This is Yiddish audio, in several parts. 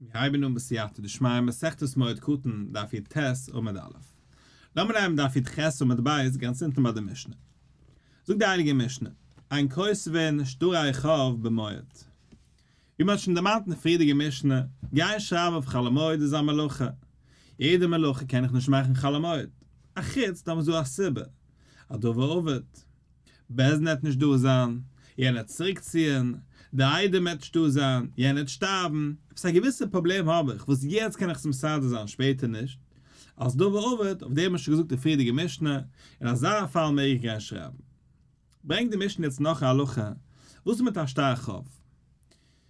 מיר הייבן אן בסייעתא דשמיא מסכת מועד קטן דף י"ט עמוד א'. לאמיר נעמען דף י"ח עמוד ב' גאנץ אונטן ביי די משנה. זאגט די הייליגע משנה, אין כותבין שטרי חוב במועד. ווי מען האט שוין דערמאנט אין די פריערדיגע משנה, גיין שרייבן אויף חול המועד איז א מלאכה. יעדע מלאכה קען איך נישט מאכן חול המועד. אחוץ דאן איז דא א סיבה, א דבר אבד. בית דין העט נישט דא זיין, יענער העט צוריקציען, די עדים העט נישט דא זיין, יענער העט שטארבן, עפעס א געוויסע פראבלעם האב איך וואס יעצט קען איך עס מסדר זיין שפעטער נישט, אלס דבר אבד, אויף דעם האט מען שוין געזאגט די פריערדיגע משנה, אין אזא פאל מעג איך גיין שרייבן. ברענגט די משנה יעצט נאך א הלכה, וואס איז מיט א שטר חוב?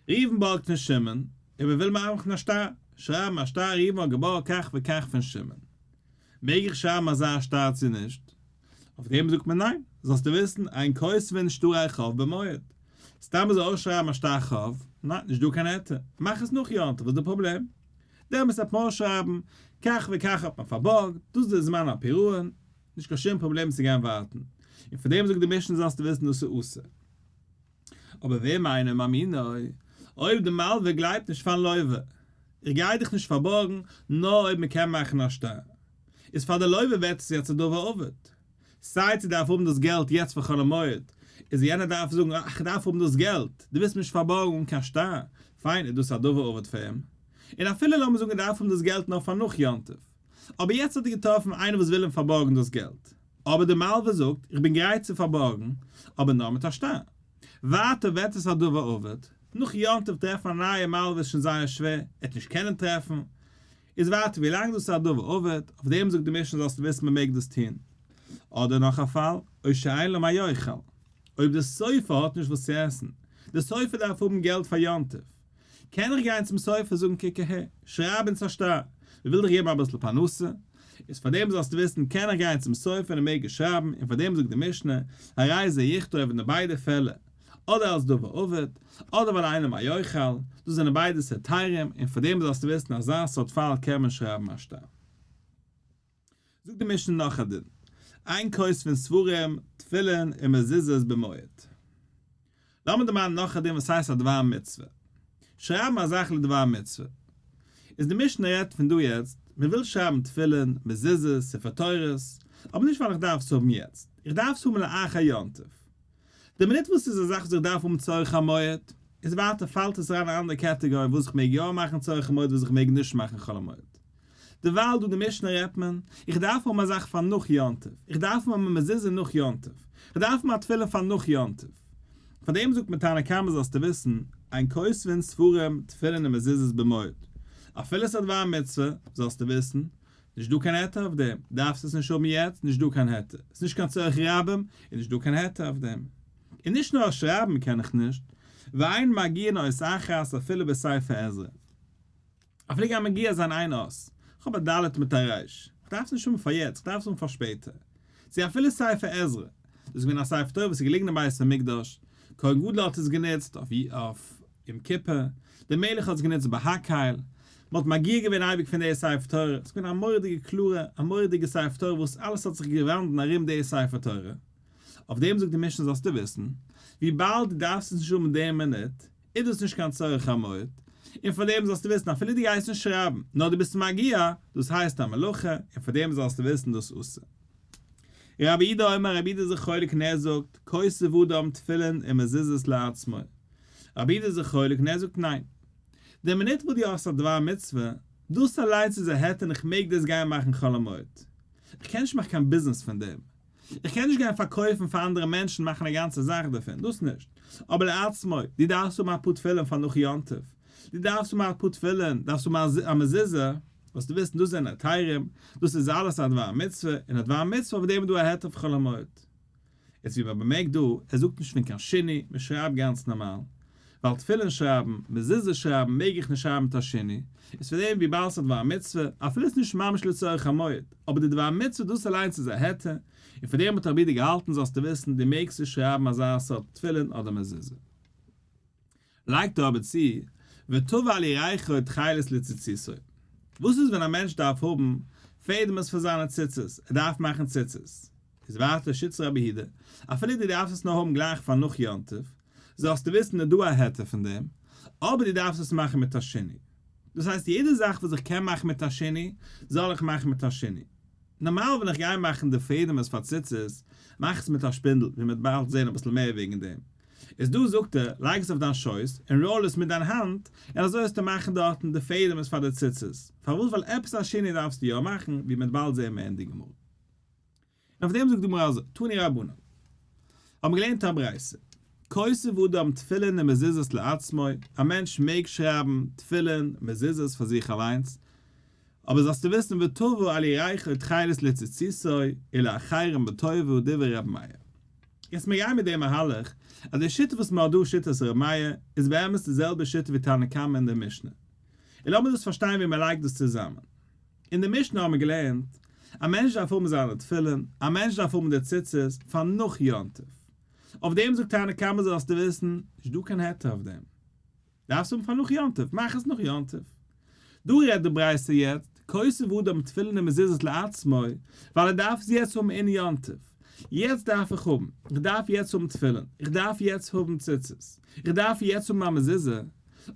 ראובן בארגט פון שמעון, און מען וויל מאכן א שטר, שרייבן א שטר ראובן האט געבארגט כך וכך פון שמעון. מעג איך שרייבן אזא שטר צו נישט? אויף דעם זאגט מען ניין, זאלסטו וויסן, אין כותבין שטרי חוב במועד. סתם אזוי אויסשרייבן א שטר חוב, ניין, נישט דא קיין היתר, מאך עס נאך יום טוב, וואס איז די פראבלעם? דעמאלטס וועט מען אויסשרייבן, כך וכך האט מען פארבארגט, דאס איז די זמן הפירעון, נישט קיין שום פראבלעם צו גיין ווארטן. און פאר דעם זאגט די משנה זאלסטו וויסן דאס איז אסור. אבער ואם אינו מאמינו, אויב די מלווה גלייבט נישט פארן לווה, איך גיי דיך נישט פארבארגן נאר אויב מען קען מאכן א שטר, איז פאר די לווה ווערט עס יעצט א דבר אבד, סיי צו דארף האבן דאס געלט יעצט פאר חול המועד, איז יענער דארף זאגן אה איך דארף האבן דאס געלט, דו ווילסט מיר נישט פארבארגן אן קיין שטר, פיין איז דאס א דבר אבד פאר אים, און אפילו לאמיר זאגן ער דארף האבן דאס געלט נאר פאר נאך יום טוב, אבער יעצט האט ער געטראפן איינער וואס וויל אים פארבארגן דאס געלט, אבער די מלווה זאגט איך בין גרייט צו פארבארגן, אבער נאר מיט א שטר. ווייטער ווערט עס א דבר אבד, נאך יום טוב טרעפן א נייע מלווה איז שוין זייער שווער, ער וועט נישט קענען טרעפן, איז ווייטער ווי לאנג דאס איז א דבר אבד, אויף דעם זאגט די משנה זאלסטו וויסן מען מעג דאס טון. אדער נאך א פאל, או שאין לו מה יאכל, אויב די סופר האט נישט וואס צו עסן, די סופר דארף האבן געלט פאר יום טוב, קען איך גיין צום סופר זאגן קוק אהער, שרייב אונז א שטר, מען וויל דיך געבן אביסל פרנסה, איז פאר דעם זאלסטו וויסן קען איך גיין צום סופר און ער מעג עס שרייבן, און פאר דעם זאגט די משנה, הרי זה יכתוב אין די ביידע פעלער, אדער אלס דבר אבד, אדער ווייל אינו מה יאכל, דאס זענען ביידע היתרים, און פאר דעם זאלסטו וויסן אזא סארט פאל קען מען שרייבן א שטר. זאגט די משנה נאך א דין, אין כותבין ספרים, תפילין און מזוזות במועד. לאמיר דערמאנען נאך א דין וואס הייסט א דבר מצוה. שרייבן א זאך לדבר מצוה. איז די משנה רעדט פון דא יעצט, מען וויל שרייבן תפילין, מזוזות, ספר תורות, אבער נישט ווייל איך דארף עס האבן יעצט, איך דארף עס האבן לאחר יום טוב. די מינוט וואס ס'איז א זאך וואס איך דארף האבן צורך המועד, איז ווייטער פאלט עס אריין אין א אנדערע קעטעגארי וואס איך מעג יא מאכן צורך המועד וואס איך מעג נישט מאכן חול המועד. דערווייל דא די משנה רעדט מען, איך דארף האבן א זאך פאר נאך יום טוב, איך דארף האבן א מזוזה נאך יום טוב, איך דארף האבן א תפילין פאר נאך יום טוב. פאר דעם זאגט מען תנא קמא זאלסטו וויסן, אין כותבין ספרים תפילין ומזוזות במועד, אפילו ס'איז א דבר מצוה, זאלסטו וויסן, נישט דא קיין היתר אויף דעם, דארפסט עס נישט האבן יעצט, נישט דא קיין היתר, ס'איז נישט קיין צורך רבים, איז נישט דא קיין היתר אויף דעם. און נישט נאר שרייבן קען איך נישט, ואין מגיהין אות אחת אפילו בספר עזרא. אפילו גיין מגיה זיין איין אות, כ'האב א ד' מיט א ר', כ'דארף עס נישט האבן פאר יעצט, כ'דארף עס האבן פאר שפעטער. צו אפילו ספר עזרא, דאס איז געווען א ספר תורה וואס איז געליגן אין בית המקדש, כהן גדול האט עס גענוצט אויף יום כיפור, דער מלך האט עס גענוצט ביי הקהל, מען האט מגיה געווען אייביג פון די ספר תורה, עס איז געווען א מורא'דיגע קלארע, א מורא'דיגע ספר תורה וואס אלעס האט זיך געוואנדן ארום די ספר תורה. אויף דעם זאגט די משנה זאלסטו וויסן, וויבאלד דו דארפסט עס נישט האבן די מינוט, איז דאס נישט קיין צורך המועד, און פאר דעם זאלסטו וויסן אפילו דו גייסט נישט שרייבן, נאר דו ביסט מגיה, דאס הייסט א מלאכה, און פאר דעם זאלסטו וויסן דאס אסור. רבי יהודה אומר, רבי יהודה איז זיך חולק און ער זאגט, כותב אדם תפילין ומזוזות לעצמו. רבי יהודה איז זיך חולק און ער זאגט ניין. די מינוט וואס דו האסט א דבר מצוה, דאס אליינס איז א היתר און איך מעג דאס גיין מאכן חול המועד. איך קען נישט מאכן קיין ביזנעס פון דעם. איך קען נישט גיין פארקויפן פאר אנדערע מענטשן מאכן א גאנצע זאך דערפון, דאס נישט. אבער לעצמו, דו דארפסט האבן א פאר תפילין פאר נאך יום טוב, דו דארפסט האבן א פאר תפילין, דארפסט האבן א מזוזה, זאלסטו וויסן דאס זענען היתרים, דאס איז אלעס א דבר מצוה, און א דבר מצוה אויף דעם איז דא א היתר פון חול המועד. איז ווי מען באמערקט דא, ער זאגט נישט פון קיין שינוי, מען שרייבט גאנץ נארמאל. ווייל תפילין שרייבן, מזוזה שרייבן מעג איך נישט שרייבן מיט א שינוי, איז פון דעם וויבאלד ס'איז א דבר מצוה, אפילו ס'איז נישט ממש לצורך המועד, אבער די דבר מצוה דאס אליינס איז א היתר, און פון דעם האט רבי יהודה געהאלטן זאלסטו וויסן דו מעגסט נישט שרייבן אזא סארט תפילין אדער מזוזה. לייגט ער אבער צו, וטווה על ירכו תכלת לציציתו. וואס איז ווען א מענטש דארף האבן פעדעמעס פאר זיינע ציצית, ער דארף מאכן ציצית, איז ווייטער שיטת רבי יהודה, אפילו דו דארפסט עס נאר האבן גלייך פאר נאך יום טוב, זאלסטו וויסן איז דא א היתר פון דעם, אבער דו דארפסט עס מאכן מיט א שינוי. דאס הייסט יעדע זאך וואס איך קען מאכן מיט א שינוי, זאל איך מאכן מיט א שינוי. נארמאל ווען איך גיי מאכן די פעדעמעס פאר ציצית, מאך איך עס מיט א שפינדל, ווי מ'וועט באלד זען אביסל מער וועגן דעם. איז דא זאגט ער, לייג עס אויף דיין שויס און roll עס מיט דיין האנט, און אזוי וועסטו מאכן דארטן די פעדעמעס פאר די ציצית. פארוואס? ווייל עפעס א שינוי דארפסטו יא מאכן, ווי מ'וועט באלד זען מער אין די גמרא. און אויף דעם זאגט די גמרא אזוי, תנו רבנן, האבן געלערנט א ברייתא, כותב אדם תפילין ומזוזות לעצמו, א מענטש מעג שרייבן תפילין, מזוזות פאר זיך אליינס, אבער זאלסטו וויסן וטווה על ירכו תכלת לציציתו ולאחרים בטובה דברי רבי מאיר. יעצט מיר גייען מיט דעם מהלך אז די שיטה וואס מען האט דא שיטת רבי מאיר איז באמת די זעלבע שיטה ווי תנא קמא אין די משנה. און לאמיר דאס פארשטיין ווי מען לייגט דאס צוזאמען. אין די משנה האבן מיר געלערנט, א מענטש דארף האבן זיינע תפילין, א מענטש דארף האבן די ציצית פאר נאך יום טוב. אויף דעם זאגט תנא קמא זאלסטו וויסן, נישט דא קיין היתר אויף דעם. דארפסט האבן פאר נאך יום טוב, מאך עס נאך יום טוב. דא רעדט די ברייתא יעצט, כותב אדם תפילין ומזוזות לעצמו, ווייל ער דארף עס יעצט האבן אין יום טוב. יעצט דארף איך האבן, איך דארף יעצט האבן תפילין, איך דארף יעצט האבן ציצית, איך דארף יעצט האבן א מזוזה,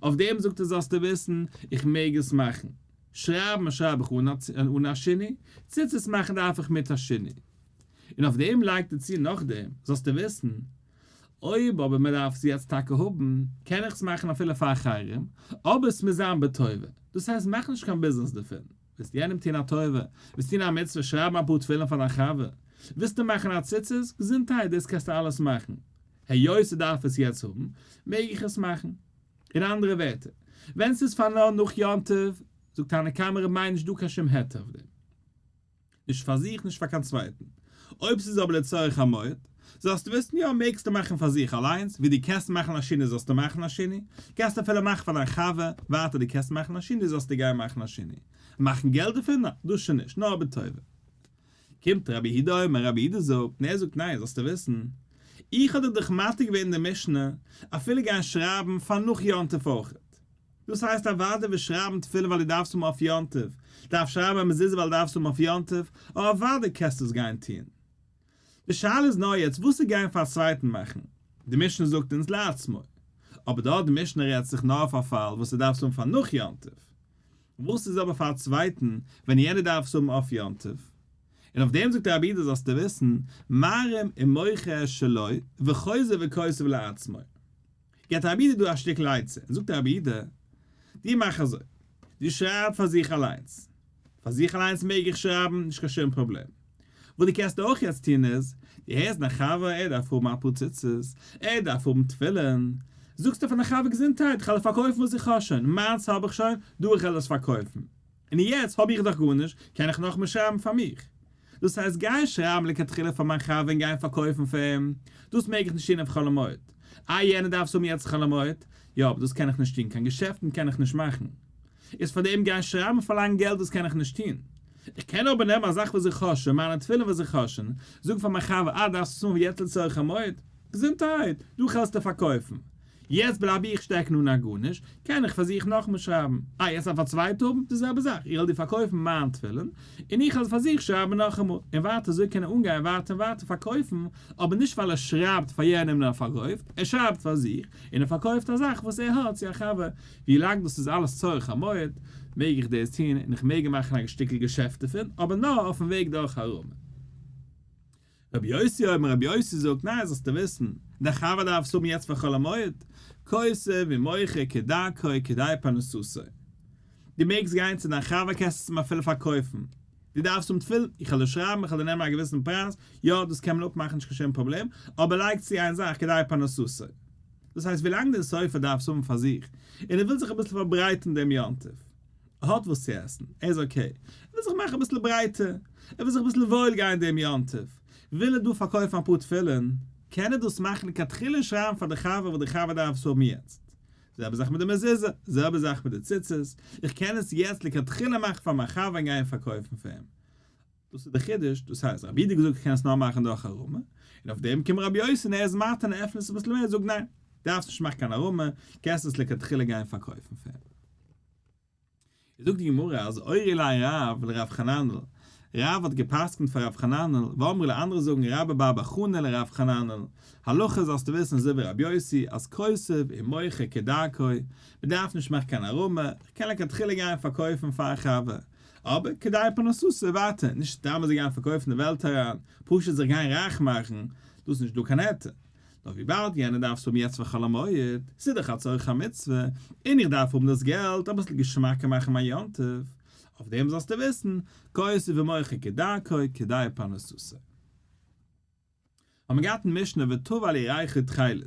אויף דעם זאגט ער זאלסטו וויסן, איך מעג עס מאכן. שרייבן שרייב איך אן א שינוי, ציצית מאכן דארף איך מיט א שינוי. און אויף דעם לייגט ער צו נאכדעם, זאלסטו וויסן, אויב אבער מען דארף עס יעצט טאקע האבן, קען איך עס מאכן אפילו פאר אחרים, אבער עס מוז זיין בטובה. דאס הייסט מאך נישט קיין ביזנעס דערפון. ווילסט יענעם טון א טובה, ווילסט טון א מצוה, שרייבן אפאר תפילין פאר דיין חבר, ווילסטו מאכן א ציצית, געזונטהייט, דאס קענסטו אלעס מאכן. היות איך דארף עס יעצט האבן, מעג איך עס מאכן. אין אנדערע ווערטער, ווען ס'איז פאר נאר נאך יום טוב, זאגט תנא קמא ר' מאיר נישט דא קיין שום היתר אויף דעם. נישט פאר זיך נישט פאר קיין צווייטן. אויב ס'איז אבער לצורך המועד, זאלסטו וויסן יא מעגסטו מאכן פאר זיך אליינס, ווי דו קענסט מאכן א שינוי זאלסטו מאכן א שינוי, קענסט אפילו מאכן פאר דיין חבר, ווייטער דו קענסט מאכן א שינוי זאלסטו גיין מאכן א שינוי. מאכן געלט דערפון? ניין, דאס שוין נישט, נאר בטובה. קומט רבי יהודה אומר, רבי יהודה זאגט, און ער זאגט ניין זאלסטו וויסן, איך האב דיר דאך מתיר געווען די משנה, אפילו גיין שרייבן פאר נאך יום טוב אויכעט. דאס הייסט אוודאי וועסט שרייבן תפילין ווייל דו דארפסט האבן אויף יום טוב, דארפסט שרייבן א מזוזה ווייל דו דארפסט האבן אויף יום טוב, אוודאי קענסטו עס גיין טון. די שאלה איז נאר יעצט וואס איז גיין פאר א צווייטן מאכן, די משנה זאגט אונז לעצמו, אבער דארט די משנה רעדט זיך נאר אויף א פאל וואס דו דארפסט האבן פאר נאך יום טוב, וואס איז אבער פאר א צווייטן ווען יענער דארף עס האבן אויף יום טוב? און אויף דעם זאגט רבי יהודה זאלסטו וויסן, מערים ומוכר שלו וחוזר וכותב לעצמו. געבט רבי יהודה דא א שטיקל עצה, און זאגט רבי יהודה, דו מאך אזוי, דו שרייב פאר זיך אליינס, פאר זיך אליינס מעג איך שרייבן, נישט קיין שום פראבלעם. וואס דו קענסט אויך יעצט טון איז, דו הערסט דיין חבר ער דארף האבן אפאר ציצית, ער דארף האבן תפילין, זאגסטו פאר דיין חבר געזונטהייט, איך וועל פארקויפן וואס איך האב שוין, מיינס האב איך שוין, דא איך וועל עס פארקויפן. און יעצט האב איך דאך גארנישט, קען איך נאכאמאל שרייבן פאר מיך. דאס הייסט גיין שרייבן לכתחילה פאר מיין חבר און גיין פארקויפן פאר אים, דאס מעג איך נישט טון אויף חול המועד. איי יענער דארף עס האבן יעצט חול המועד? יא, אבער דאס קען איך נישט טון, קיין געשעפטן קען איך נישט מאכן. איז פאר דעם גיין שרייבן און פארלאנגן געלט דאס קען איך נישט טון. איך קען אבער נעמען א זאך וואס איך האב שוין, מיינע תפילין וואס איך האב שוין, זאגן פאר מיין חבר אה דארפסט עס האבן יעצט לצורך המועד? געזונטהייט, דא קענסטו פארקויפן. יעצט בלייב איך שטעקן אן א גארנישט, קען איך פאר זיך נאכאמאל שרייבן, אה יעצט דארף א צווייטער האבן, די זעלבע זאך, איך וועל דיר פארקויפן מיין תפילין, און איך וועל פאר זיך שרייבן נאכאמאל, און ווייטער אזוי קען ער אנגיין ווייטער און ווייטער פארקויפן, אבער נישט ווייל ער שרייבט פאר יענעם און ער פארקויפט, ער שרייבט פאר זיך, און ער פארקויפט א זאך וואס ער האט צו א חבר, ווי לאנג דאס איז אלעס צורך המועד, מעג איך דאס טון, און איך מעג מאכן א שטיקל געשעפט דערפון, אבער נאר אויפן וועג דורך הערמה. רבי יוסי אומר רבי יוסי זאגט ניין זאלסטו וויסן, דער חבר דארף עס האבן יעצט פאר חול המועד, כותב ומוכר כדרכו כדי פרנסתו. דו מעגסט גיין צו דיין חבר קענסט עס אים אפילו פארקויפן, דו דארפסט האבן תפילין, איך וועל דיר שרייבן איך וועל דיר נעמען א געוויסן פרייז, יא דאס קען מען אפמאכן נישט קיין שום פראבלעם, אבער לייג צו איין זאך כדי פרנסתו. דאס הייסט ווילאנג דער סופר דארף עס האבן פאר זיך, און ער וויל זיך אביסל פארברייטערן דעם יום טוב, ער האט וואס צו עסן, ער איז okay, ער וויל זיך מאכן אביסל ברייטער, ער וויל זיך אביסל וואויל גיין דעם יום טוב, וויל ער דא פארקויפן אפאר תפילין, קען ער דאס מאכן לכתחילה שרייבן פאר די חבר וואס די חבר דארף עס האבן יעצט. זעלבע זאך מיט די מזוזה, זעלבע זאך מיט די ציצית, איך קען עס יעצט לכתחילה מאכן פאר מיין חבר און גיין פארקויפן פאר אים. דאס איז די חידוש, דאס הייסט רבי יהודה האט געזאגט איך קען עס נאר מאכן דורך הערמה, און אויף דעם קומט רבי יוסי און ער איז מתיר און ער עפנט עס אביסל מער און זאגט ניין, דארפסט נישט מאכן קיין הערמה, קענסט עס לכתחילה גיין פארקויפן פאר אים. זאגט די גמרא אז אורי ליה רב לרב חננאל. רב האט גע'פסק'נט פאר ר' חננאל, ואמרי לה אנדערע זאגן רבה בר בר חנה לר' חננאל, הלכה זאלסטו וויסן אזוי ווי רבי יוסי אז כותב ומוכר כדרכו, מען דארף נישט מאכן קיין הערמה, איך קען לכתחילה גיין פארקויפן פאר א חבר, אבער כדי פרנסתו ווייטער, נישט סתם אזוי גיין פארקויפן אין די וועלט אריין, פשוט זיך גיין רייך מאכן, דאס איז נישט דא קיין היתר. נאר וויבאלד יענער דארף עס האבן יעצט פאר חול המועד, ס'איז דאך א צורך המצוה, און איך דארף האבן דאס געלט אביסל געשמאקער מאכן מיין יום טוב, אויף דעם זאלסטו וויסן, כותב ומוכר כדרכו, כדי פרנסתו. האט מען געהאט אין משנה וטוה על ירכו תכלת,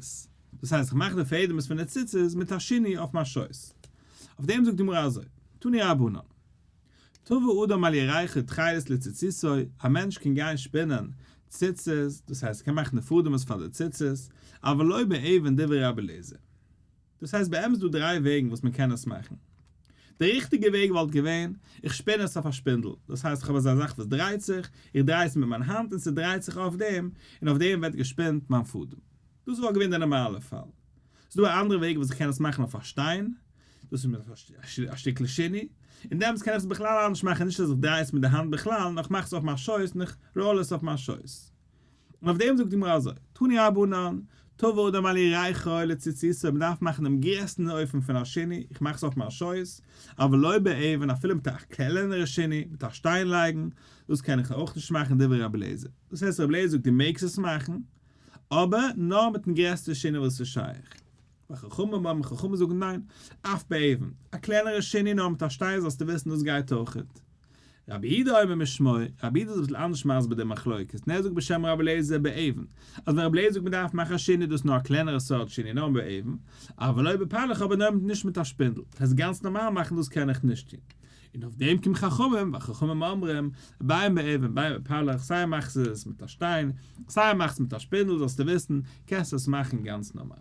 דאס הייסט איך מאך די פעדעמס פון די ציצית מיט א שינוי אויף מיין שויס. אויף דעם זאגט די גמרא אזוי, תנו רבנן, טוה אדם על ירכו תכלת לציציתו, א מענטש קען גיין שפינען ציצית, דאס הייסט ער קען מאכן די פאדעמס פאר די ציצית, אבל לא באבן דברי רבי אליעזר. דאס הייסט באמת איז דא דריי וועגן וואס מען קען עס מאכן. די ריכטיגע וועג וואלט געווען, איך שפין עס אויף א שפינדל, דאס הייסט איך האב אזא זאך וואס דרייט זיך, איך דריי עס מיט מיין האנט און ס'דרייט זיך אויף דעם, און אויף דעם ווערט געשפינט מיין פאדעם. דאס וואלט געווען די נארמאלע פאל. ס'איז דא א אנדערע וועג וואס איך קען עס מאכן אויף א שטיין, דאס איז מיט א שטיקל שינוי, און דעמאלטס קען איך עס בכלל אנדערש מאכן, נישט אז איך דריי עס מיט די האנט בכלל, נאר איך מאך עס אויף מיין שויס און איך roll עס אויף מיין שויס. און אויף דעם זאגט די גמרא אזוי, תנו רבנן, טוה אדם על ירכו לציציתו, מען דארף מאכן דעם גרעסטן אופן פון א שינוי, איך מאך עס אויף מיין שויס, אבל לא באבן, אפילו מיט א קלענערע שינוי, מיט א שטיין לייגן, דאס קען איך אויך נישט מאכן דברי רבי אליעזר. דאס הייסט רבי אליעזר זאגט דו מעגסט עס מאכן, אבער נאר מיטן גרעסטע שינוי וואס איז שייך. וחכמים אומרים חכמים זאגן ניין, אף באבן, א קלענערע שינוי נאר מיט א שטיין זאלסטו וויסן דאס גייט אויכעט. רבי יהודה אומר משמו, רבי יהודה איז אביסל אנדערש מסביר די מחלוקת, און ער זאגט בשם רבי אליעזר באבן, אז ווען רבי אליעזר זאגט מען דארף מאכן א שינוי דאס איז נאר א קלענערע סארט שינוי נאר באבן, אבל לא בפלך אבער נאר מיט נישט מיט א שפינדל, דאס הייסט גאנץ נארמאל מאכן דאס קען איך נישט טון. און אויף דעם קומט חכמים, וחכמים אומרים, בין באבן בין בפלך, סיי מאכסט עס מיט א שטיין, סיי מאכסט מיט א שפינדל זאלסטו וויסן, קענסט עס מאכן גאנץ נארמאל.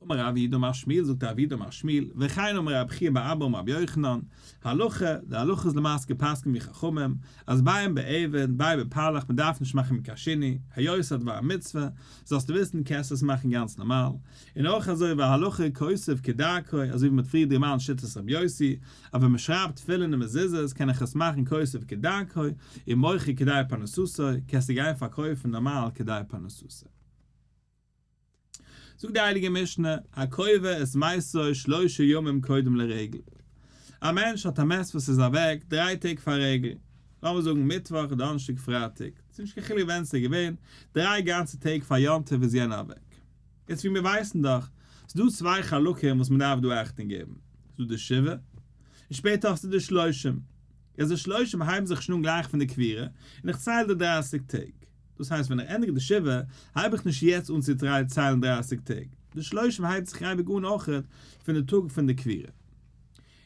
אמר רב יהודה אמר שמואל, זאגט רב יהודה אמר שמואל, וכן אמר רב חייא בר אבא אמר רבי יוחנן, הלכה, די הלכה איז למעשה געפסקנט ווי חכמים, אז בין באבן, בין בפלך, מען דארף נישט מאכן מיט קיין שינוי, היות ס'איז א דבר מצוה, זאלסטו וויסן קענסט עס מאכן גאנץ נארמאל, און אויך אזוי והלכה כותב כדרכו, אזוי ווי מען האט פריער דערמאנט שיטת רבי יוסי, אז ווען מען שרייבט תפילין און מזוזות קען איך עס מאכן כותב כדרכו, און מוכר כדי פרנסתו, קענסטו גיין פארקויפן נארמאל כדי פרנסתו. זאגט די הייליגע משנה, הקובר את מתו שלושה ימים קודם לרגל. א מענטש האט א מת וואס איז אוועק דריי טעג פאר רגל, לאמיר זאגן מיטוואך, דאנערשטאג, פרייטאג, ס'איז נישט קיין חילוק ווען ס'איז געווען, דריי גאנצע טעג פאר יום טוב איז יענער אוועק. יעצט ווי מיר ווייסן דאך, ס'איז דא צוויי חלקים וואס מ'דארף דא אכטונג געבן, ס'איז דא די שבעה, און שפעטער האסטו די שלושים. יעצט די שלושים הייבן זיך שוין אן גלייך פון די קבירה, און איך צייל די דרייסיג טעג. דאס הייסט ווען איך ענדיג די שבעה, הייב איך נישט יעצט אן צו ציילן דרייסיג טעג, די שלושים הייבט זיך אייביג אן אויכעט פון די טאג פון די קבירה.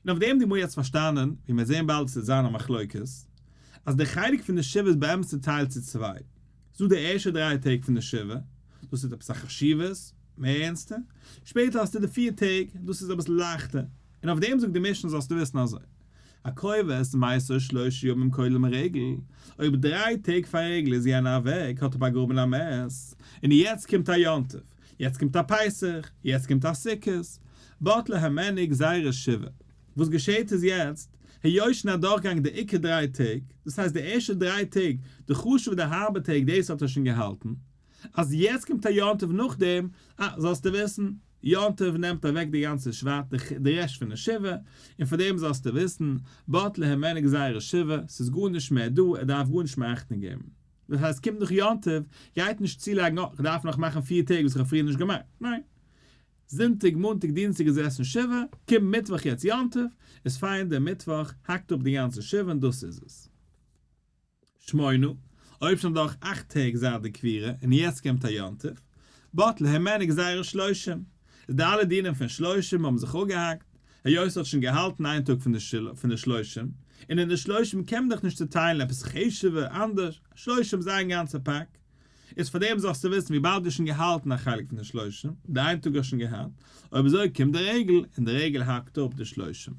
און אויף דעם די גמרא יעצט פארשטאנען, ווי מיר זעהן באלד ס'וועט זיין א מחלוקת, אז די חלק פון די שבעה איז באמת צוטיילט צו צוויי, ס'דא די ערשטע דריי טעג פון די שבעה, דאס האט עפעס א חשיבות, מער ערנסטער, שפעטער האסטו די פיר טעג, דאס איז אביסל לייכטער, און אויף דעם זאגט די משנה זאלסטו וויסן אזוי, הקובר את מתו שלושה ימים קודם לרגל, אויב דריי טעג פאר רגל איז יענער אוועק האט ער באגראבן א מת, און יעצט קומט א יום טוב, יעצט קומט א פסח, יעצט קומט א סוכות, בטלה הימנו גזירת שבעה. וואס געשעהט איז יעצט, היות שוין אדורכגעגאנגען די עיקר דריי טעג, דאס הייסט די ערשטע דריי טעג, די חשוב'ע די הארבע טעג דאס האט ער שוין געהאלטן, אז יעצט קומט א יום טוב נאכדעם, אה, זאלסטו וויסן, יום טוב נעמט אוועק די גאנצע שבט, די רעשט פון די שבעה, און פאר דעם זאלסטו וויסן, בטלה הימנו גזירת שבעה, ס'איז גארנישט מער דא, ער דארף גארנישט מער אכטונג געבן. דאס הייסט קומט נאך יום טוב, גייט נישט צולייגן אה, כ'דארף נאך מאכן פיר טעג וואס כ'האב פריער נישט געמאכט, ניין. זונטאג, מאנטאג, דינסטאג געזעסן שבעה, קומט מיטוואך יעצט יום טוב, איז פיין דער מיטוואך האקט אפ די גאנצע שבעה און דאס איז עס. שמונה, אויב שוין דורך אכט טעג זייט די קבירה און יעצט קומט א יום טוב, בטלה הימנו גזירת שלושים, איז די אלע דינים פון שלושים האבן זיך אפגעהאקט, היות ס'האט שוין געהאלטן איין טאג פון די שלושים, און אין די שלושים קען מען דאך נישט צוטיילן עפעס חשוב'ער אנדערש, שלושים איז איין גאנצע פאק, איז פאר דעם זאלסטו וויסן וויבאלד דו האסט שוין געהאלטן א חלק פון די שלושים, די איין טאג האסט שוין געהאט, אויב אזוי קומט די רגל, און די רגל האקט אפ די שלושים.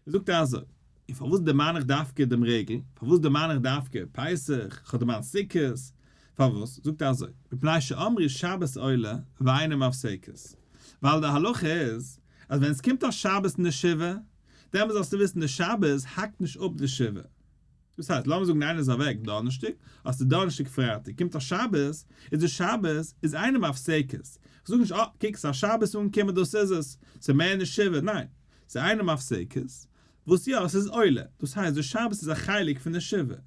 זאגט ער אזוי, און פארוואס דערמאן איך דווקא דעם רגל, פארוואס דערמאן איך דווקא פסח, איך האב דערמאנט סוכות, פארוואס, זאגט ער אזוי, מפני שאמרו שבת עולה ואינה מפסקת, ווייל די הלכה איז, אז ווען עס קומט א שבת אין די שבעה, דעמאלט זאלסטו וויסן די שבת האקט נישט אפ די שבעה. דאס הייסט, לאמיר זאגן איינער איז אוועק דאנערשטאג, האסטו דאנערשטאג פרייטאג, קומט א שבת, איז די שבת איז אינה מפסקת, איך זאג נישט אה, קוק ס'איז א שבת אנגעקומען דאס איז עס, ס'איז מער נישט שבעה, ניין, ס'איז אינה מפסקת, וואס יא, ס'איז עולה, דאס הייסט די שבת איז א חלק פון די שבעה.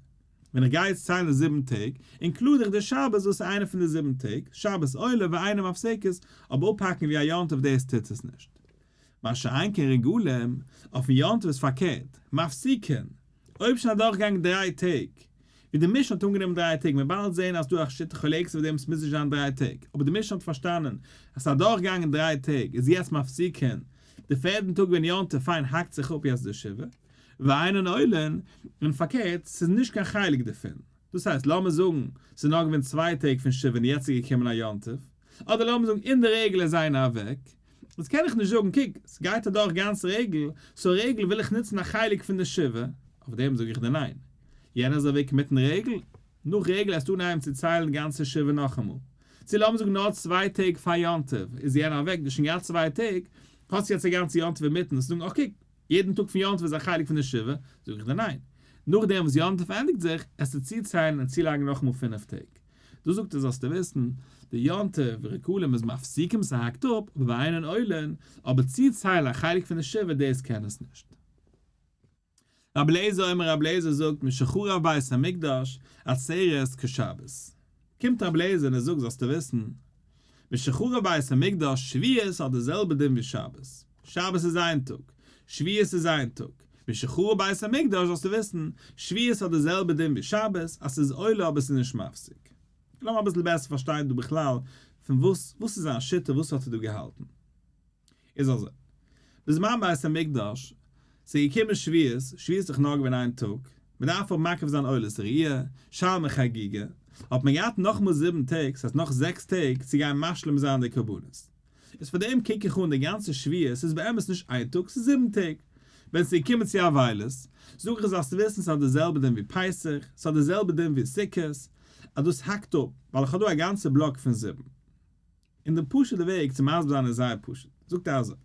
ווען איך גיי יעצט ציילן זיבן טעג, include איך די שבת וואס איז איינע פון די זיבן טעג, שבת עולה ואינה מפסקת, אבער אפהאקן ווי א יום טוב דאס טוט עס נישט. מה שאין כן רגלים, אויפן יום טוב איז פארקערט, מפסיקין, אויב שוין אדורכגעגאנגען דריי טעג, ווי די משנה האט אנגענומען דריי טעג, מ'וועט באלד זען אז ס'דא א שיטה חולקת אויף דעם ס'מוז נישט זיין דריי טעג, אבער די משנה האט פארשטאנען אז ס'איז אדורכגעגאנגען דריי טעג איז יעצט מפסיקין, די פערטן טאג ווען יום טוב פיין האקט זיך אפ יעצט די שבעה, ואינן עולין, און פארקערט, ס'איז נישט קיין חלק דערפון. דאס הייסט, לאמיר זאגן, ס'איז נאר געווען צוויי טעג פון שבעה און יעצט איז געקומען א יום טוב, אדער לאמיר זאגן אין די רגל איז איינער אוועק, איז קען איך נישט זאגן, קוק, ס'גייט אדורך גאנץ רגל, so רגל וויל איך נוצן א חלק פון די שבעה, אויף דעם זאג איך דיר ניין. יענער איז אוועק מיטן רגל, נאך רגל העסטו אנהייבן צו ציילן גאנצע שבעה נאכאמאל. צו לאמיר זאגן נאר צוויי טעג פאר יום טוב איז יענער אוועק, דו האסט שוין געהאט צוויי טעג, האסטו יעצט א גאנצע יום טוב אינמיטן, וועסטו זאגן, אה קוק, יעדן טאג פון יום טוב איז א חלק פון די שבעה, זאג איך דיר ניין. נאכדעם וואס יום טוב ענדיגט זיך, עסטו צוציילן און צולייגן נאכאמאל פינף טעג. דא זאגט ער זאלסטו וויסן, די יום טוב רגלים איז מפסיקים ס'האקט אפ, ואינן עולין, אבער צוציילן א חלק פון די שבעה דאס קען עס נישט. רבי אליעזר אומר רבי אליעזר זאגט משחרב בית המקדש עצרת כשבת. קומט רבי אליעזר און ער זאגט זאלסטו וויסן, משחרב בית המקדש שבועות האט די זעלבע דין ווי שבת, שבת איז איין טאג, שבועות איז איין טאג, משחרב בית המקדש זאלסטו וויסן, שבועות האט די זעלבע דין ווי שבת, אז ס'איז עולה אבער ס'איז נישט מפסיק. לאמיר אביסל בעסער פארשטיין דא בכלל פון וואס וואס איז זיין שיטה וואס האט ער דא געהאלטן. איז אזוי, בזמן בית המקדש, ס'איז געקומען שבועות, שבועות איז דאך נאר געווען איין טאג, מען דארף אבער מקריב זיין עולת ראיה, שלמי חגיגה, האט מען געהאט נאכאמאל זיבן טעג, ס'הייסט נאך זעקס טעג, צו גיין משלים זיין די קרבנות. איז פאר דעם קוק איך אן די גאנצע שבועות, ס'איז באמת נישט איין טאג, ס'איז זיבן טעג. ווען ס'איז געקומען צו אבילות, זאג איך זאלסטו וויסן ס'האט די זעלבע דין ווי פסח, ס'האט די זעלבע דין ווי סוכות, אז דאס האקט אפ, ווייל איך האב דא א גאנצע בלאק פון זיבן. און די פשוט'ע וועג צו מסביר זיין איז זייער פשוט, זאגט ער אזוי,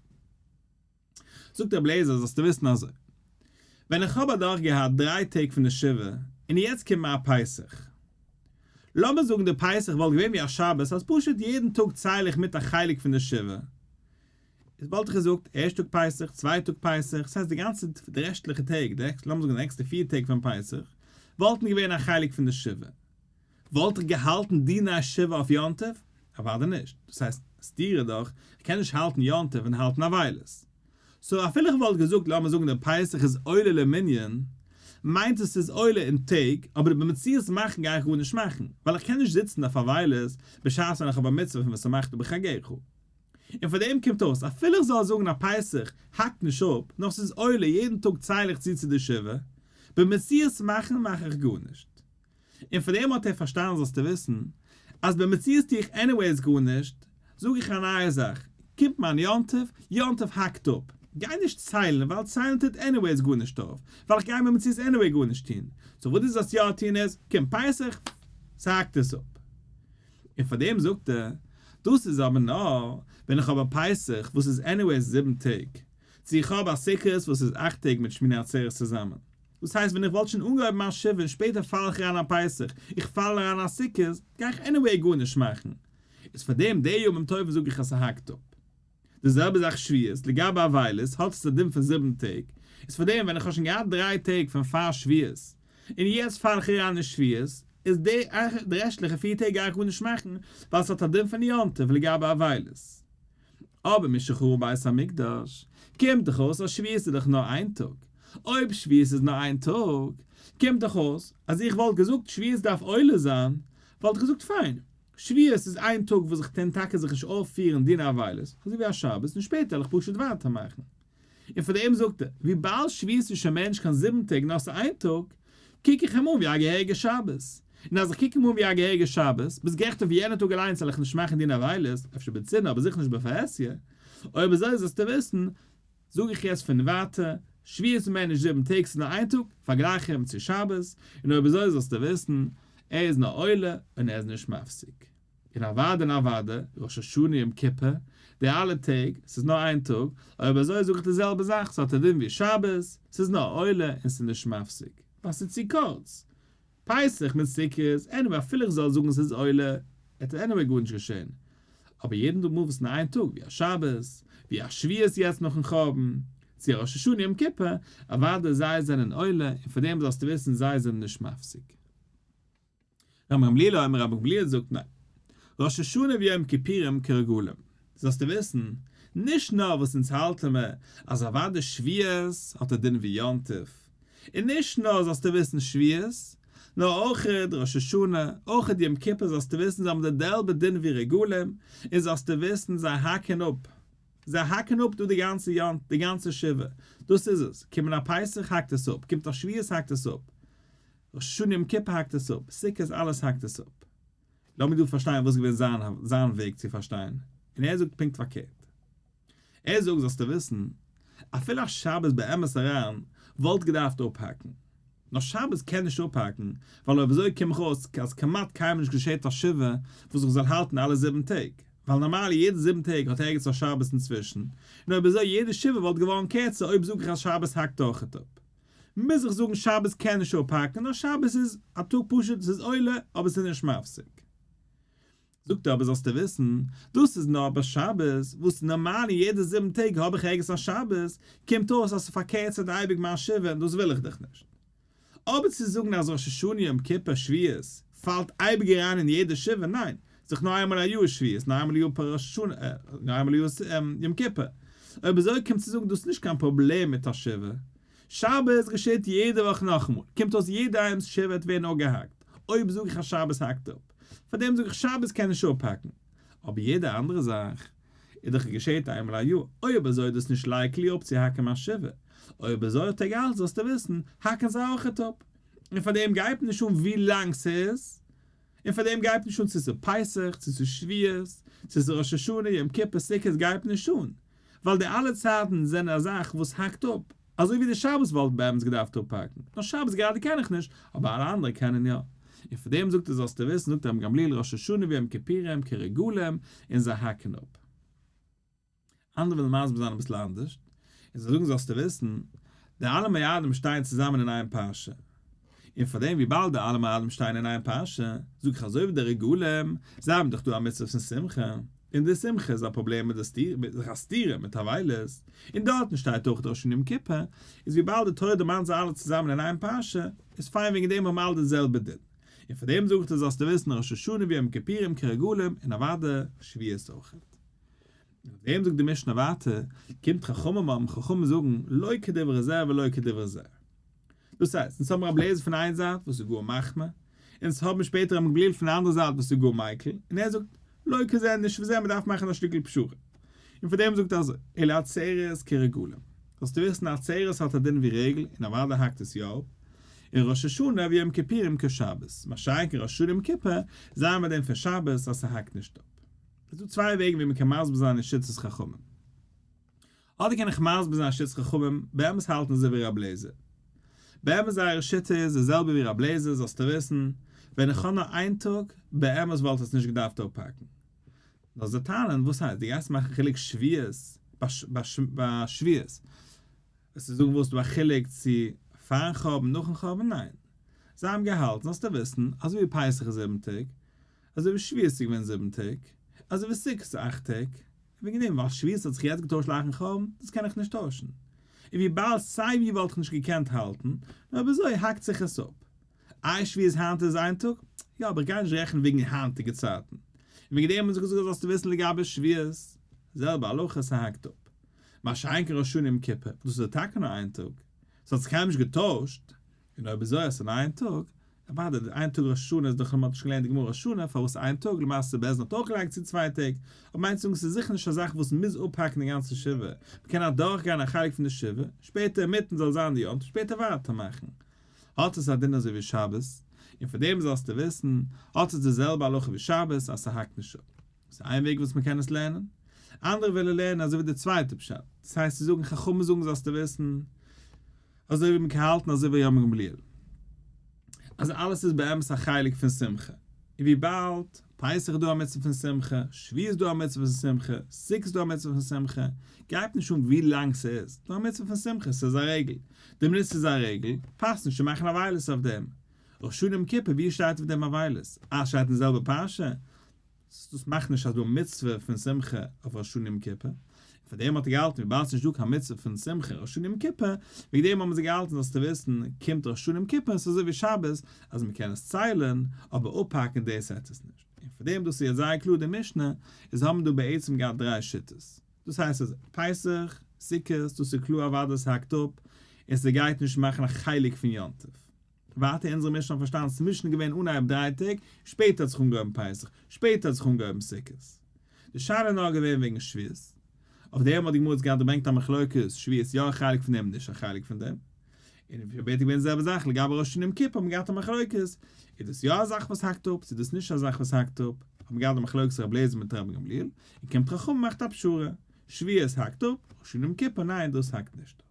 זאגט רבי אליעזר זאלסטו וויסן אזוי, ווען איך האב אדורך געהאט דריי טעג פון די שבעה, און יעצט קומט מיר א פסח, לאמיר זאגן די פסח וואלט געווען ווי א שבת אז פשוט יעדן טאג צייל איך מיט א חלק פון די שבעה, איז וואלט איך געזאגט ערשט טאג פסח, צווייט טאג פסח, ס'הייסט די גאנצע די רעשטליכע טעג, די לאמיר זאגן די נעקסטע פיר טעג פון פסח, וואלטן געווען א חלק פון די שבעה. וואלט איך געהאלטן דיני שבעה אויף יום טוב? אוודאי נישט. דאס הייסט, סתירה דאך, איך קען נישט האלטן יום טוב און האלטן אבילות. so אפילו איך וואלט געזאגט לאמיר זאגן דער פסח איז עולה למנין, מיינט עס ס'איז עולה אין טעג, אבער במציאות מאכן גיי איך גארנישט מאכן, ווייל איך קען נישט זיצן אויף אבילות בשעת ווען איך האב א מצוה פון ושמחת בחגך. און פאר דעם קומט אויס אפילו איך זאל זאגן א פסח האקט נישט אפ, נאר ס'איז עולה יעדן טאג צייל איך צו צו די שבעה, במציאות מאכן מאך איך גארנישט. און פון דעם האט ער פארשטאנען זאלסטו וויסן אז במציאות טו איך anyways גארנישט, זאג איך א נייע זאך, קומט מיין יום טוב, יום טוב האקט אפ, גיי נישט ציילן ווייל ציילן טוט anyways גארנישט אויף, ווייל איך גיי במציאות anyway גארנישט טון, so וואס דו זאלסט יא טון איז, קומט פסח, ס'האקט עס אפ. און פאר דעם זאגט ער, דאס איז אבער נאר ווען איך האב א פסח וואס איז anyways זיבן טעג, צו איך האב א סוכות וואס איז אכט טעג מיט שמיני עצרת צוזאמען. דאס הייסט ווען איך וואלט שוין אנגעהויבן מיין שבעה און שפעטער פאל איך אריין א פסח, איך פאל אריין א סוכות, גיי איך anyway גארנישט מאכן. איז פאר דעם די ימים טובים זאג איך אז ס'האקט אפ. די זעלבע זאך שבועות, לגבי אבילות האט עס א דין פון זיבן טעג, איז פאר דעם ווען איך האב שוין געהאט דריי טעג פון פאר שבועות, און יעצט פאל איך אריין אין שבועות, איז די רעשטליכע פיר טעג גיי איך גארנישט מאכן, ווייל ס'האט א דין פון יום טוב לגבי אבילות. אבער משחרב בית המקדש, קומט דאך אויס אז שבועות איז דאך נאר איין טאג, אויב שבועות איז נאר איין טאג, קומט דאך אויס אז איך וואלט געזאגט שבועות דארף עולה זיין, וואלט איך געזאגט פיין, שבועות איז איין טאג וואס איך קען טאקע זיך נישט אויפפירן דיני אבילות, אזוי ווי א שבת, און שפעטער וועל איך פשוט ווייטער מאכן. און פאר דעם זאגט ער, וויבאלד שבועות איז שוין מער נישט קיין זיבן טעג נאר ס'איז איין טאג, קוק איך אים אן ווי א געהעריגע שבת. און אז איך קוק אים אן ווי א געהעריגע שבת, ביסט גערעכט אויף יענע טאג אליינס זאל איך נישט מאכן דיני אבילות, אפשר בצנעה אבער זיכער נישט בפרהסיא. אויב אזוי זאלסטו וויסן, זאג איך יעצט פון ווייטער, שבועות איז מער נישט זיבן טעג ס'איז נאר איין טאג, פארגלייך אים צו שבת, און אויב אזוי זאלסטו וויסן, ער איז נאר עולה און ער איז נישט מפסיק. און אוואדע און אוואדע, ראש השנה יום כיפור, די אלע טעג, ס'איז נאר איין טאג, אויב אזוי זאג איך די זעלבע זאך, ס'האט א דין ווי שבת, ס'איז נאר עולה און ס'איז נישט מפסיק. ווייל ס'איז צו קורץ. פסח מיט סוכות, anyway אפילו איך זאל זאגן ס'איז עולה, וועט anyway גארנישט געשען. אבער יעדן מאל וואס נאר איין טאג, ווי א שבת, ווי א שבועות יעצט נאכן חורבן, צו א ראש השנה יום כיפור, אוודאי זיי זענען עולה, און פאר דעם זאלסטו וויסן זיי זענען נישט מפסיק. רבן גמליאל אומר רבן גמליאל זאגט ניין. ראש השנה ויום כיפורים כרגלים. זאלסטו וויסן, נישט נאר וואס אונז האלטן מיר אז אוודאי שבועות האט א דין ווי יום טוב, און נישט נאר זאלסטו וויסן שבועות, נאר אויכעט ראש השנה, אויכעט יום כיפור זאלסטו וויסן זיי האבן די זעלבע דין ווי רגלים, און זאלסטו וויסן זיי האקן אפ, זיי האקן אפ דא די גאנצע יום ט, די גאנצע שבעה, דאס איז עס, קומען א פסח האקט עס אפ, קומט א שבועות האקט עס אפ, ראש השנה יום כיפור האקט עס אפ, סוכות אלעס האקט עס אפ. לאמיר דא פארשטיין וואס איז געווען זיין זיין וועג צו פארשטיין, און ער זאגט פונקט פארקערט. ער זאגט זאלסטו וויסן, אפילו א שבת באמת אריין וואלט געדארפט אפהאקן, נאר שבת קען נישט אפהאקן, ווייל אויב אזוי קום איך אויס אז כמעט קיינמאל נישט געשעט א שבעה וואס איך זאל האלטן אלע זיבן טעג, ווייל נארמאל יעדע זיבן טעג האט ערגעץ א שבת אינצווישן, און אויב אזוי יעדע שבעה וואלט געווארן קערצער אויב זאג איך אז שבת האקט אויכעט אפ. מוז איך זאגן שבת קען נישט אפהאקן, נאר שבת איז א טאג פשוט ס'איז עולה אבער ס'איז נישט מפסיק. זאגט ער אבער זאלסטו וויסן, דאס איז נאר ביי שבת, וואס נארמאל אין יעדע זיבן טעג האב איך ערגעץ א שבת, קומט אויס אז ס'פארקערצערט אייביג מיין שבעה און דאס וויל איך דאך נישט. אבער צו זאגן אז ראש השנה יום כיפור שבועות פאלט אייביג אריין אין יעדע שבעה, ניין, ס'איז דאך נאר איינמאל א יאר שבועות, נאר איינמאל א יאר פאר ראש השנה, נאר איינמאל א יאר יום כיפור. אויב אזוי קומט צו זאגן דאס איז נישט קיין פראבלעם מיט א שבעה. שבת געשעט יעדע וואך נאכאמאל, קומט אויס יעדע איינס שבעה וועט ווערן אפגעהאקט, אויב זאג איך אז שבת האקט אפ, פארדעם זאג איך שבת קען נישט אפהאקן, אבער יעדע אנדערע זאך איז דאך געשעט איינמאל א יאר, אויב אזוי איז דאס נישט likely אפצוהאקן מיין שבעה, אויב אזוי האט ער געהאלטן זאלסטו וויסן, האקן זיי אויכעט אפ, און פארדעם גייט נישט אן ווי לאנג ס'איז, און פאר דעם גייט נישט אן צו ס'איז פסח, צו ס'איז שבועות, צו ס'איז ראש השנה, יום כיפור, סוכות גייט נישט אן, ווייל די אלע צייטן זענען א זאך וואס האקט אפ, אזוי ווי די שבת וואלט באמת געדארפט אפהאקן, נאר שבת גראדע קען איך נישט, אבער אלע אנדערע קענען יא. און פאר דעם זאגט ער זאלסטו וויסן זאגט רבן גמליאל ראש השנה ויום כיפורים כרגלים און זיי האקן אפ. אנדערע ווילן מסביר זיין אביסל אנדערש, און זיי זאגן זאלסטו וויסן, די אלע מועדים שטייען צוזאמען אין איין פרשה, און פארדעם וויבאלד די אלע מועדים שטייען אין איין פרשה, זאג איך אזוי ווי די רגלים, זיי האבן דאך דא א מצוה פון שמחה, און די שמחה איז א פראבלעם מיט די סתירה, מיט זיך א סתירה מיט אבילות, און דארטן שטייט אויך ראש השנה יום כיפור, איז וויבאלד די תורה דערמאנט זיי אלע צוזאמען אין איין פרשה, איז פיין וועגן דעם האבן אלע די זעלבע דין. און פארדעם זאג איך דיר זאלסטו וויסן ראש השנה ויום כיפורים כרגלים, און אוודאי שבועות אויכעט. און אויף דעם זאגט די משנה ווייטער, קומט חכמים האבן חכמים זאגן לא כדברי זה ולא כדברי זה. דאס הייסט, אונז האבן רבי אליעזר פון איין זייט וואס איז גאר מחמיר, אונז האבן שפעטער רבי גמליאל פון די אנדערע זייט וואס איז גאר מיקל, און ער זאגט, לא כזה נישט וזה, מען דארף מאכן א שטיקל פשרה. און פאר דעם זאגט ער אזוי, אלא עצרת כרגלים. זאלסטו וויסן עצרת האט א דין ווי רגל און אוודאי האקט עס יא אפ, און ראש השנה ויום כיפורים כשבת, מה שאין כן ראש השנה יום כיפור, זיי האבן א דין פון שבת אז ס'האקט נישט אפ. איז דא צוויי וועגן ווי מ'קען מסביר זיין אין שיטת חכמים. אדער קען איך מסביר זיין שיטת חכמים, באמת האלטן זיי ווי רב לעזער. באמת זייער שיטה איז די זעלבע ווי רב לעזער, זאלסטו וויסן, ווען איך האב נאר איין טאג, באמת וואלט עס נישט געדארפט אפהאקן. נאר זיי טענה'ן, וואס הייסט, דו גייסט מאכן חילוק שבועות ביי שבועות? וועסטו זאגן וואס איז דא א חילוק צו פארן חורבן נאכן חורבן? ניין. זיי האבן געהאלטן, זאלסטו וויסן, אזוי ווי פסח איז זיבן טעג, אזוי ווי שבועות איז געווען זיבן טעג, אזוי ווי סוכות איז אכט טעג, וועגן דעם ווייל שבועות האט זיך יעצט געטוישט לאחר'ן חורבן, דאס קען איך נישט טוישן. און וויבאלד סיי ווי וואלט איך נישט געקענט האלטן, נאר אויב אזוי האקט זיך עס אפ. איי שבועות היינט איז איין טאג? יא, אבער איך גיי נישט רעכענען וועגן היינטיגע צייטן. און וועגן דעם האבן זיי געזאגט אז זאלסטו וויסן לגבי שבועות, זעלבע הלכה ס'האקט אפ. מה שאין כן ראש השנה יום כיפור, דאס איז טאקע נאר איין טאג, ס'האט זיך קיינמאל נישט געטוישט, און אויב אזוי אז ס'איז נאר איין טאג, אוודאי די איין טאג ראש השנה איז דאך מ'האט נישט געלערנט די גמרא ראש השנה פארוואס איין טאג, למעשה בית דין האט אויך געלייגט צו צוויי טעג, אבער מיינט צו זאגן ס'איז זיכער נישט א זאך וואס מוז אפהאקן די גאנצע שבעה, מ'קען אדורך גיין א חלק פון די שבעה, שפעטער אינמיטן זאל זיין די יום טוב שפעטער ווייטער מאכן. האט עס א דין אזוי ווי שבת, און פאר דעם זאלסטו וויסן, האט עס די זעלבע הלכה ווי שבת אז ס'האקט נישט אפ. דאס איז איין וועג וואס מ'קען עס לערנען. אנדערע ווילן לערנען אזוי ווי די צווייטע פשט, דאס הייסט צו זאגן חכמים זאגן זאלסטו וויסן, אזוי ווי מ'קען האלטן אזוי ווי רבן גמליאל אז אלעס איז באמת א חלק פון שמחה. און וויבאלד פסח איז דא א מצוה פון שמחה, שבועות איז דא א מצוה פון שמחה, סוכות איז דא א מצוה פון שמחה, גייט נישט אן ווי לאנג ס'איז דא א מצוה פון שמחה, ס'איז א רגל, די מינוט ס'איז א רגל, פאסט נישט צו מאכן אבילות אויף דעם. ראש השנה יום כיפור, ווי שטייט אויף דעם אבילות? אה, ס'שטייט אין די זעלבע פרשה? דאס מאכט נישט אז דא מצוה פון שמחה אויף ראש השנה יום כיפור, און פאר דעם האט ער געהאלטן וויבאלד ס'נישט דא קיין מצוה פון שמחה ראש השנה יום כיפור, וועגן דעם האבן זיי געהאלטן זאלסטו וויסן, קומט ראש השנה יום כיפור און ס'איז אזוי ווי שבת אז מ'קען עס ציילן, אבער אפהאקן דאס העט עס נישט. און פאר דעם דאס איז יעצט זייער קלאר די משנה, איז האבן דא בעצם געהאט דריי שיטות. דאס הייסט אז פסח, סוכות, דאס איז קלאר אוודאי ס'האקט אפ, און ס'גייט נישט מאכן א חלק פון יום טוב. ווייטער אונזערע משנה האט פארשטאנען ס'איז משנה געווען אנהייב דריי טעג, שפעטער האט זיך אנגעהויבן פסח, שפעטער האט זיך אנגעהויבן סוכות. די שאלה איז נאר געווען וועגן שבועות. אויף דעם האט די גמרא געהאט געברענגט א מחלוקת, שבועות יא א חלק פון דעם נישט א חלק פון דעם. און שפעטער געווען די זעלבע זאך לגבי ראש השנה יום כיפור האט מען געהאט א מחלוקת, איז דאס יא א זאך וואס האקט אפ צו דאס נישט א זאך וואס האקט אפ, האט מען געהאט די מחלוקת רבי אליעזר מיט רבי גמליאל, און קומט חכמים מאכט א פשרה, שבועות האקט אפ, ראש השנה יום כיפור ניין דאס האקט נישט אפ.